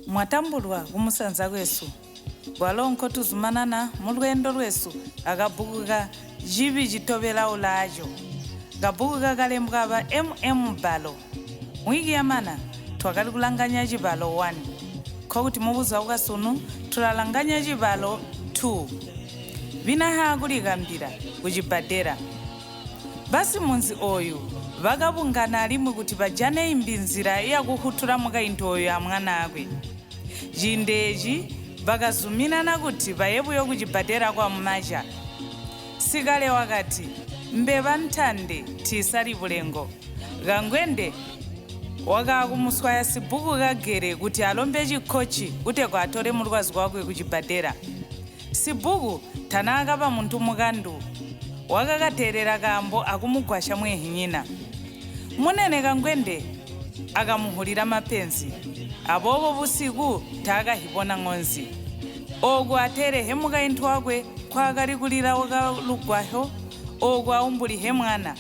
Mwatambulwa kumusanza kwesu, kwalo nkotuzumanana mulweendo lwesu akabbuku ka Cibi Citobela Ulaaco, kabbuku kakalembwa aba MM. Barlow. Mwiki yamana twakali kulanganya cibalo 1, nkokuti mubuzuba bwasunu tulalanganya cibalo 2. Bina haakulikambila kucibbadela. Basimunzi ooyu bakabungana alimwi kuti bajane imbi nzila yakuhutula mukaintu ooyu amwanaakwe. Ciindi eeci bakazuminana kuti baye buyo kucibbadela kwa Maca. Sikale wakati, Mbeba ntande tiisali bulengo. Kangwende wakaakumuswaya sibbuku Kagele kuti alombe cikkocci kutegwa atole mulwazi wakwe kucibbadela. Sibbuku tanaakaba muntu mukandu. Wakakateelela kaambo akumugwasya mweehinyina. Munene Kangwende akamuhulila mapenzi, aboobo busiku taakahibona ŋonzi. Ooku ateelehe mukaintu wakwe nkwaakali kulilauka lugwahyo, ooku aumbulihe mwana.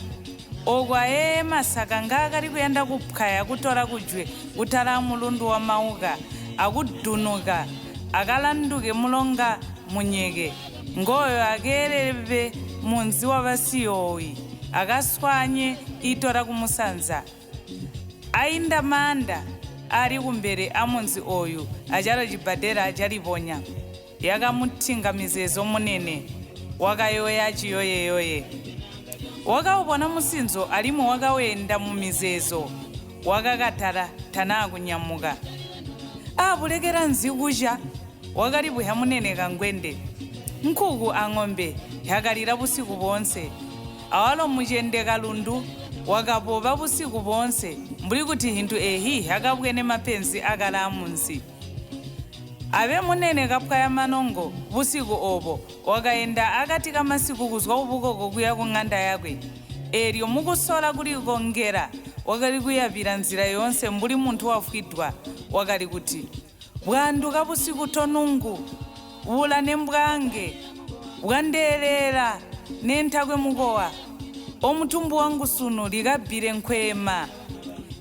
Ooku ayeeye masaka ngaakali kuyanda kupwaya kutola kujwe kutala amulundu wa Mauka akudunuka akalanduke mulonga Munyeke, ngooyo akeelebe munzi wa Basiyoowi, akaswaanye iitola kumusanza. Ainda maanda aali kumbele amunzi ooyu acalo cibbadela calibonya. Yakamutinga mizeezo munene, wakayoya ciyoyeyoye. Wakaubona musinzo alimwi wakaweenda mumizeezo, wakakatala tanaakunyamuka. Aabulekela nzi kuca? Wakalibuhya munene Kangwende. Nkuku aŋombe hyakalila busiku boonse. Awalo mucende Kalundu wakaboba busiku boonse mbuli kuti hintu eehi hyakabwene mapenzi akala amunzi. Abe munene kapwaya manongo busiku oobo, wakaenda akati kamasiku kuzwa kubukoko kuya kuŋanda yakwe. Eelyo mukusola kulikongela wakali kuyabila nzila yoonse mbuli muntu wafwidwa, wakali kuti, Bwaanduka busiku tonungu, bula nembwaange, bwandeeleela nentakwe mukowa, omutumbu wangu sunu likabbile nkweema.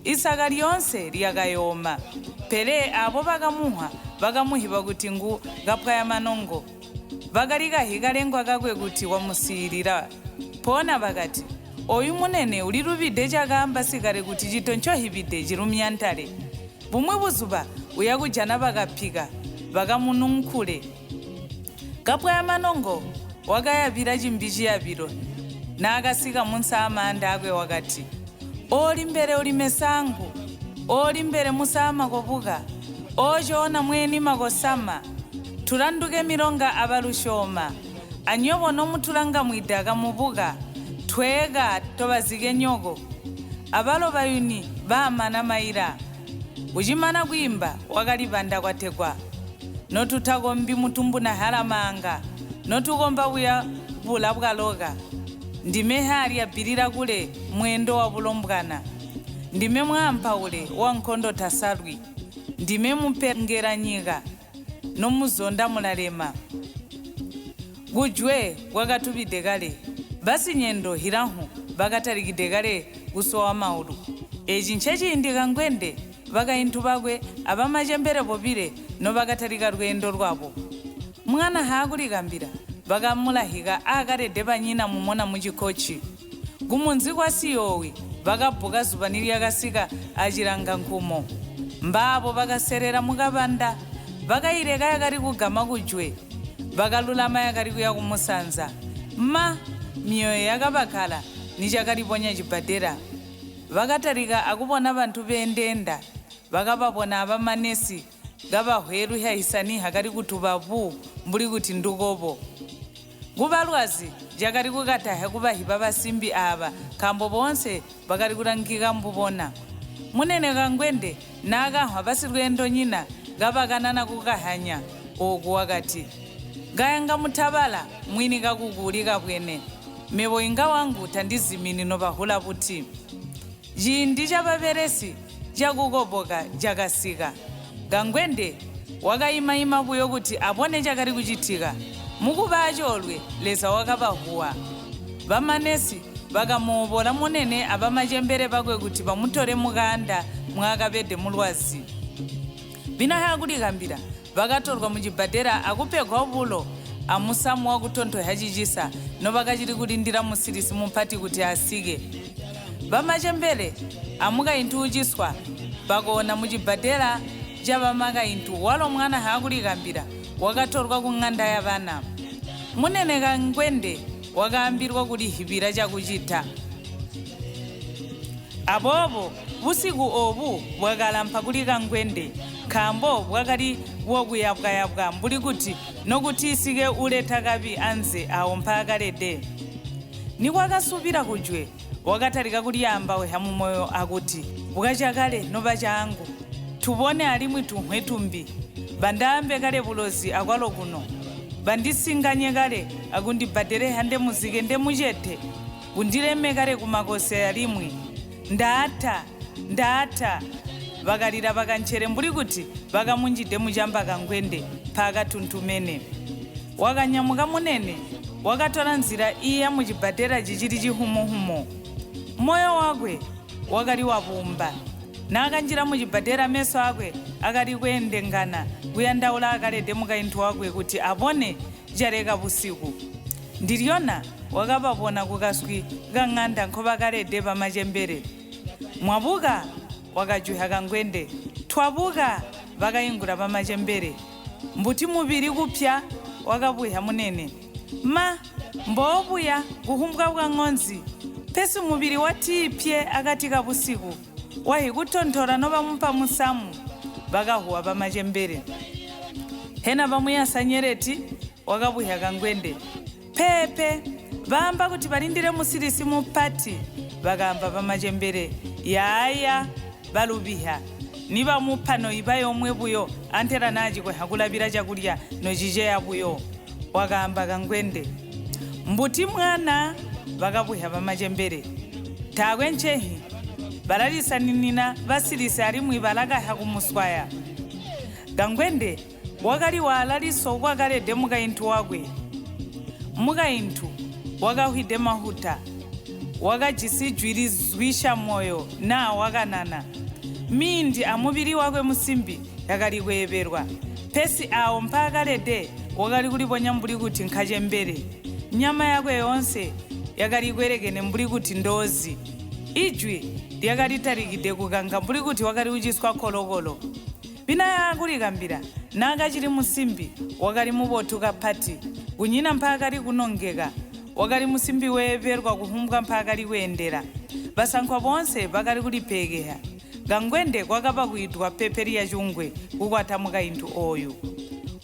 Isaka lyoonse lyakayooma, pele aabo bakamuhwa bakamuhiba kuti ngu kapwaya manongo. Bakali kahi kalengwa kakwe kuti wamusiilila. Mpoona bakati, Oyu munene ulilubide cakaamba sikale kuti cito ncohibide cilumya ntale. Bumwi buzuba uyakujana bakapika bakamununkule. Kapwaya manongo wakayabila cimbi ciyabilo. Naakasika munsi aamaanda aakwe wakati, Oolimbele ulime sangu, oolimbele musaama kobuka, oocoona mweenima kosama, tulanduke milonga abalusyooma, anywebo nomutulanga mwida kamubuka, tweeka tobazikenyoko. Abalo bayuni baamana maila. Ucimana kwiimba wakalibanda kwategwa, Notutakombi mutumbu nahala maanga, notukomba buya bula bwaloka. Ndime haalya bbilila kule mweendo wa bulombwana. Ndime mwaampaule wa nkondo tasalwi. Ndime mupengela nyika, nomuzonda mulalema. Kujwe kwakatubide kale. Basinyendo hilanhwu bakatalikide kale kusowa maulu. Eeci nceciindi Kangwende, bakaintu bakwe abamacembele bobile nobakatalika lweendo lwabo. Mwana haakulikambila, bakamulahika aakalede banyina mumona mucikkocci. Kumunzi kwa Siyoowi bakabbuka zuba nilyakasika acilangankumo. Mbaabo bakaselela mukabanda, bakaileka yakali kugama kujwe, bakalulama yakali kuya kumusanza. Ma! Myoyo yakabakkala nicakalibonya cibbadela. Bakatalika akubona bantu beendeenda, bakababona abamanesi kabahweluhya hisani hakali kutuba bu mbuli kuti ndukobo. Kubalwazi, cakali kukatahya kubahiba basimbi aaba nkaambo boonse bakali kulangika mbubona. Munene Kangwende naakanhwa basilweendonyina kabakanana kukahanya ooku wakati, Kayanga mutabala mwini kakuku ulikabwene. Mebo inga wangu tandizimini nobahula buti. Ciindi cababelesi cakukoboka cakasika. Kangwende wakaima-ima buyo kuti abone cakali kucitika. Mukuba acoolwe, Leza wakabahuwa. Bamanesi bakamoobola munene abamacembele bakwe kuti bamutole mukaanda mwaakabede mulwazi. Binahakulikambila bakatolwa mucibbadela akupegwa bulo amusamu wakutontohya cicisa nobakacili kulindila musilisi mupati kuti asike. Bamacembele amukaintu uuciswa bakoona mucibbadela cabamakaintu walo mwana Haakulikambila wakatolwa kuŋanda yabana. Munene Kangwende wakaambilwa kulihibila cakucita. Aboobo busiku oobu bwakalampa kuli Kangwende nkaambo bwakali bwakuyabwayabwa mbuli kuti nokutiisike uleta kabi anze aawo mpaakalede. Nikwakasubila kujwe, wakatalika kulyaambauhya mumoyo akuti, Bwaca kale nobacaangu, tubone alimwi tunhwe tumbi. Bandaambe kale bulozi akwalo kuno. Bandisinganye kale akundibbadeleha ndemuzike ndemucete, kundileme kale kumakosi alimwi. Ndaata! Ndaata! Bakalila bakancele mbuli kuti bakamunjide mucamba Kangwende mpaakatuntumene. Wakanyamuka munene, wakatola nzila iiya mucibbadela cicili cihumohumo. Moyo wakwe wakali wabuumba. Naakanjila mucibbadela meso aakwe akali kweendengana kuyandaula aakalede mukaintu wakwe kuti abone caleka busiku. Ndilyona wakababona kukaswi kaŋanda nkobakalede bamacembele. Mwabuka? Wakajuhya Kangwende. Twabuka! Bakaingula bamacembele. Mbuti mubili kupya? Wakabuhya munene. Ma! Mboobuya, kuhumbwa bwa ŋonzi. Pesi mubili watiipye akati kabusiku. Wahikutontola nobamupa musamu. Bakahuwa bamacembele. Hena bamuyasa nyeleti? Wakabuhya Kangwende. Peepe, baamba kuti balindile musilisi mupati, bakaamba bamacembele. Yaaya, balubihya. Nibamupa noiba yomwe buyo antela naacikonhya kulabila cakulya nociceya buyo, wakaamba Kangwende. Mbuti mwana? Bakabuhya bamacembele. Taakwe ncenhi. Balalisaninina basilisi alimwi balakahya kumuswaya. Kangwende Wakali waala liso kwakalede mukaintu wakwe. Mukaintu wakahwide mahuta. Wakajisi jwi lizwisha moyo naa wakanana. Miindi amubili wakwe musimbi yakali kweebelwa. Pesi aawo mpaakalede wakali kulibonya mbuli kuti nkacembele. Nyama yakwe yoonse yakali kwelekene mbuli kuti ndoozi. Ijwi lyakali talikide kukanka mbuli kuti wakali kuciswa kkolokolo. Binayakulikambila naakacili musimbi, wakali mubotu kapati. Kunyina mpaakali kunongeka. Wakali musimbi weebelwa kuhumbwa mpaakali kweendela. Basankwa boonse bakali kulipeekeha. Kangwende kwakaba kwiidwa pepe lya cungwe kukwata mukaintu ooyu.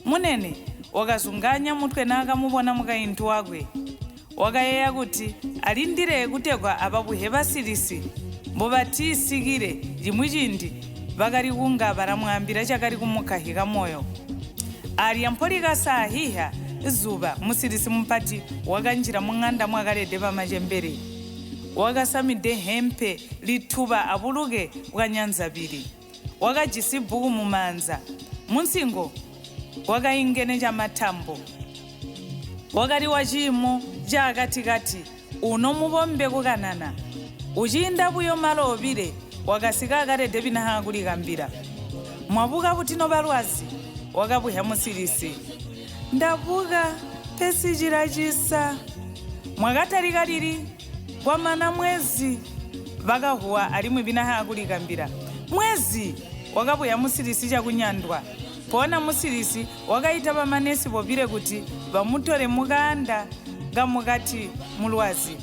Munene wakazungaanya mutwe naakamubona mukaintu wakwe. Wakayeeya kuti alindile kutegwa ababuhe basilisi mbobatiisikile cimwi ciindi bakali kunga balamwaambila cakali kumukkahika moyo. Aalya mpolikasaahiha zuba, musilisi mupati wakanjila muŋanda mwakalede bamacembele. Wakasamide hempe lituba abuluke bwanyanzabili. Wakajisi bbuku mumaanza. Munsingo wakaingene camatambo. Wakali waciimo caakati-kati, uno mubombe kukanana. Uciinda buyo mala obile, wakasika akalede binahakulikambila. Mwabuka buti nobalwazi? Wakabuhya musilisi. Ndabuka, pesi cilacisa. Mwakatalika lili? Kwamana mwezi. Bakahuwa alimwi binahakulikambila. Mwezi! Wakabuhya musilisi cakunyandwa. Mpoona musilisi wakaita bamanesi bobile kuti bamutole mukaanda kamukati mulwazi.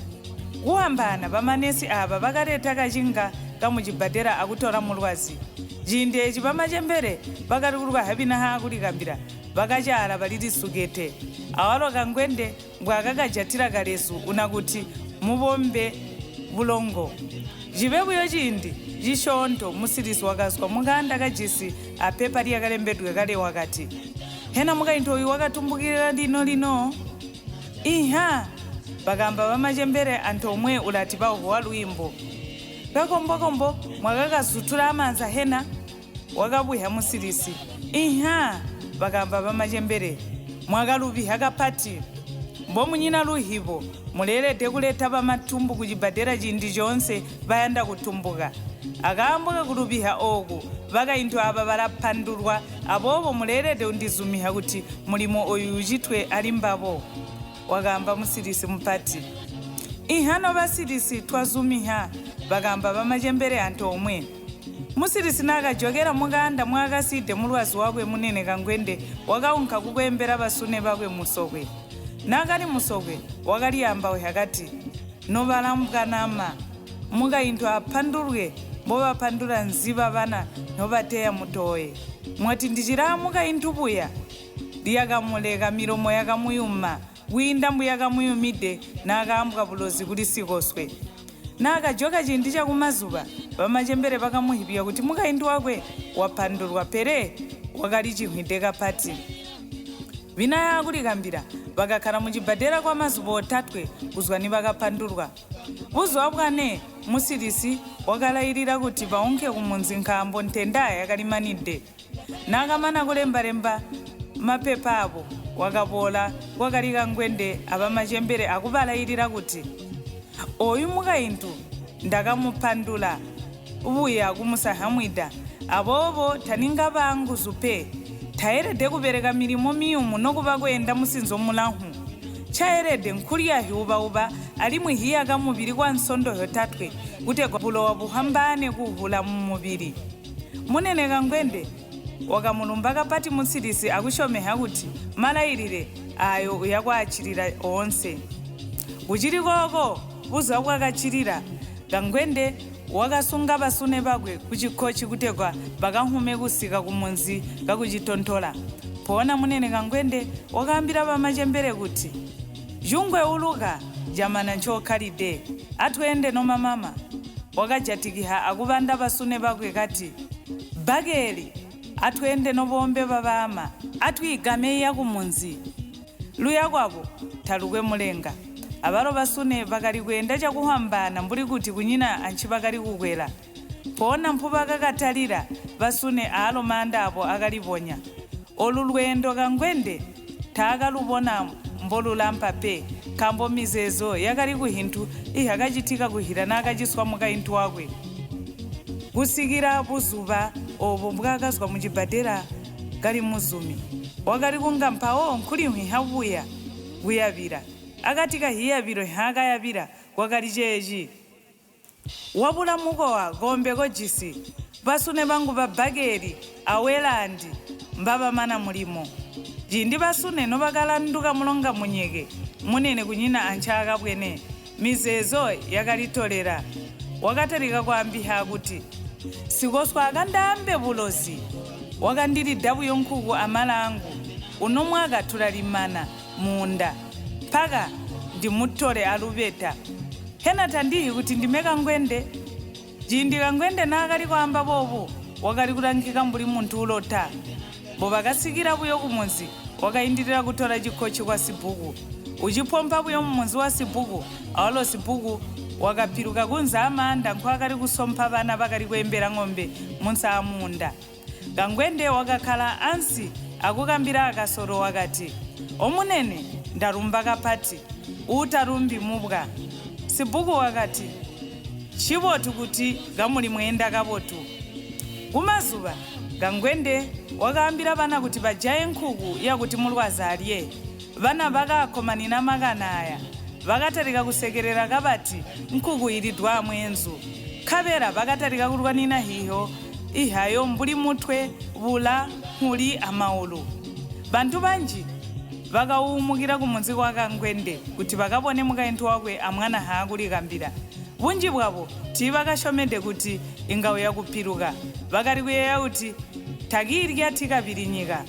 Kuhambaana, bamanesi aaba bakaleta kacinga kamucibbadela akutola mulwazi. Ciindi eeci bamacembele bakali kulwaha binaha akulikambila bakacaala balilisukete. Awalo Kangwende mbwaakakajatila kalezu unakuti mubombe bulongo. Cibe buyo ciindi cisyoonto musilisi wakazwa mukaanda kajisi apepa lyakalembedwe kale wakati, Hena mukaintu ooyu wakatumbukila lino-lino? Inha! Bakaamba bamacembele antoomwe ulati bahuwa lwiimbo. Kakombokombo mwakakazutula amaanza hena? Wakabuhya musilisi. Inha! Bakaamba bamacembele. Mwakalubiha kapati. Mbomunyina luhibo, muleelede kuleta bamatumbu kucibbadela ciindi coonse bayanda kutumbuka. Akaambo kakulubiha ooku, bakaintu aaba balapandulwa, aboobo muleelede kundizumiha kuti mulimo ooyu ucitwe alimbabo, wakaamba musilisi mupati. Inha nobasilisi twazumiha, bakaamba bamacembele antoomwe. Musilisi naakajokela mukaanda mwaakasiide mulwazi wakwe munene Kangwende wakaunka kukweembela basune bakwe musokwe. Naakali musokwe wakalyaambauhya kati, Nobalambwanama, mukaintu apandulwe mbobapandula nziba bana nobateya mutooye. Mwati ndicilaa mukaintu buya? Lyakamuleka milomo yakamuyuma kwiinda mbuyakamuyumide naakaambwa bulozi kuli Sikoswe. Naakajoka ciindi cakumazuba, bamacembele bakamuhibya kuti mukaintu wakwe wapandulwa pele wakalicimwide kapati. Binaya akulikambila bakakkala mucibbadela kwamazuba otatwe kuzwa nibakapandulwa. Buzuba bwane, musilisi wakalailila kuti baunke kumunzi nkaambo ntenda yakalimanide. Naakamana kulemba-lemba mapepa aabo, wakaboola kwakali Kangwende abamacembele akubalailila kuti, Ooyu mukaintu ndakamupandula buya kumusahamwida, aboobo taningabaa nguzu pe. Tayelede kubeleka milimo miyumu nokuba kweenda musinzo mulamhwu. Ncaelede nkulya hyuubauba alimwi hiyaka mubili kwa nsondo hyotatwe kutegwa bulowa buhwambaane kuhwula mumubili. Munene Kangwende wakamulumba kapati musilisi akusyomeha kuti malailile aayo uyakwaacilila oonse. Kucili kooko, buzuba bwakacilila, Kangwende wakasunga basune bakwe kucikkoci kutegwa bakanhume kusika kumunzi kakucitontola. Mpoona Munene Kangwende wakaambila bamacembele kuti, Cungwe uluka, camana ncookkalide. Atweende nomamama. Wakajatikiha akubanda basune bakwe kati, Bbakeeli! Atweende noboombe babaama. Atwiigame iya kumunzi. Luya kwabo talukwe mulenga. Abalo basune bakali kweenda cakuhwambaana mbuli kuti kunyina ancibakali kukwela. Mpoona mpubakakatalila basune aalo maanda aabo akalibonya. Olu lweendo Kangwende taakalubona mbolulampa pe nkaambo mizeezo yakali kuhintu ihyakacitika kuhila naakaciswa mukaintu wakwe. Kusikila buzuba oobo mbwaakazwa mucibbadela kali muzumi, wakali kunga mpawo nkulinhwiha buya kuyabila. Akati kahiyabilo nhaakayabila kwakali ceeci, Wabula mukowa koombe kojisi, basune bangu ba Bbakeli a Welandi mbabamana mulimo. Ciindi basune nobakalanduka mulonga munyeke, munene kunyina ancaakabwene. Mizeezo yakalitolela. Wakatalika kwaambiha kuti, Sikoswa akandaambe bulozi! Wakandilida buyo nkuku amala angu. Uno mwaka tulalimana muunda. Mpaka ndimutole alubeta. Hena tandihi kuti ndime Kangwende? Ciindi Kangwende naakali kwaamba boobu, wakali kulangika mbuli muntu uulota. Mbobakasikila buyo kumunzi, wakaindilila kutola cikkocci kwa Sibbuku. Ucipompa buyo mumunzi wa Sibbuku, awalo Sibbuku wakapiluka kunze aamaanda nkwaakali kusompa bana bakali kweembela ŋombe munsi aamuunda. Kangwende wakakkala ansi akukambila akasolo wakati, Omunene, ndalumba kapati. Uutalumbi mubwa. Sibbuku wakati, Ncibotu kuti kamuli mweenda kabotu. Kumazuba, Kangwende wakaambila bana kuti bajaye nkuku yakuti mulwazi alye. Bana bakaakkomanina makani aaya. Bakatalika kusekelela kabati, Nkuku ilidwa amweenzu. Nkabela bakatalika kulwanina hiho ihayo mbuli mutwe, bula, nkuli amaulu. Bantu banji bakawuumukila kumunzi kwa Kangwende kuti bakabone mukaintu wakwe amwana haakulikambila. Bunji bwabo tiibakasyomede kuti inga uyakupiluka. Bakali kuyeeya kuti takiilyati kabili nyika.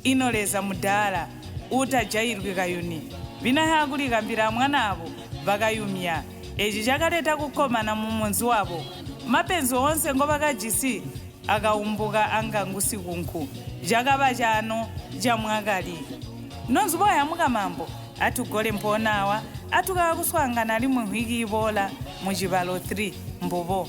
Ino Leza mudaala uutajailwi kayuni. Bina haakulikambila amwanaabo bakayumya. Eeci cakaleta kukkomana mumunzi wabo. Mapenzi oonse ngobakajisi akaumbuka anga ngusikunku. Cakaba caano camwakali. Nonzuboya mukamambo, atugole mpoona awa, atukaka kuswaangana alimwi nhwiki iboola mucibalo 3. Mbubo.